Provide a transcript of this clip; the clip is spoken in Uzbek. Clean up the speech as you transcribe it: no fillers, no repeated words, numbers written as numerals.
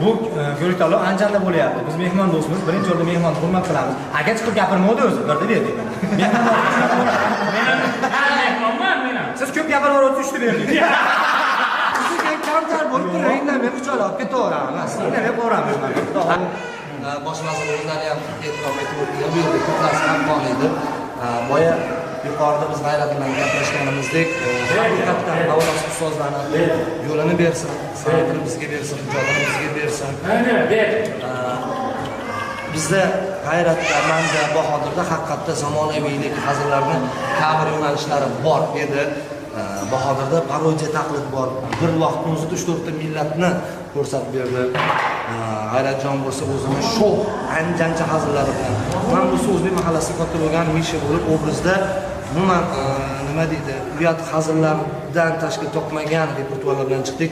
Bu ko'rik tanlov Andijonda bo'lyapti. Biz mehmon do'stmiz. Birinchi o'rinda mehmonni hurmat qilamiz. Aka chiqib gapirmadi o'zi, birda berdik mana. Mehmonman men ham. Siz ko'p gapirib o'tib 3 ta berdik. Sizga kamtar bo'lib turing, indamay quchoqlab ketaveramiz. Indamay qo'ramiz mana. Bosh vazir o'zlari ham e'tirof etib o'tdilar. Bu yerda ko'plar haqqoniydi. Boya yuqorida biz G'ayrat bilan gaplashganimizdek, haqiqatdan avvalo ustozlarni yo'lini bersin, san'atini bizga bersin, ijodini bizga bersin. Ber. Bizda G'ayratda, manda, Bahodirda haqiqatda zamonaviylik hazillarni cover yo'nalishlari bor edi. Bahodirda parodiya taqlid bor. Bir vaqtning o'zida 3-4 ta millatni ko'rsatib berdi. G'ayratjon bo'lsa o'zini sho'x, anjancha hazillari bilan. Men bo'lsa o'zbek mahallasida katta bo'lgan Misha bo'lib obrazda umuman nima deydi, uyat hazillardan tashkil topmagan repertuarlar bilan chiqdik.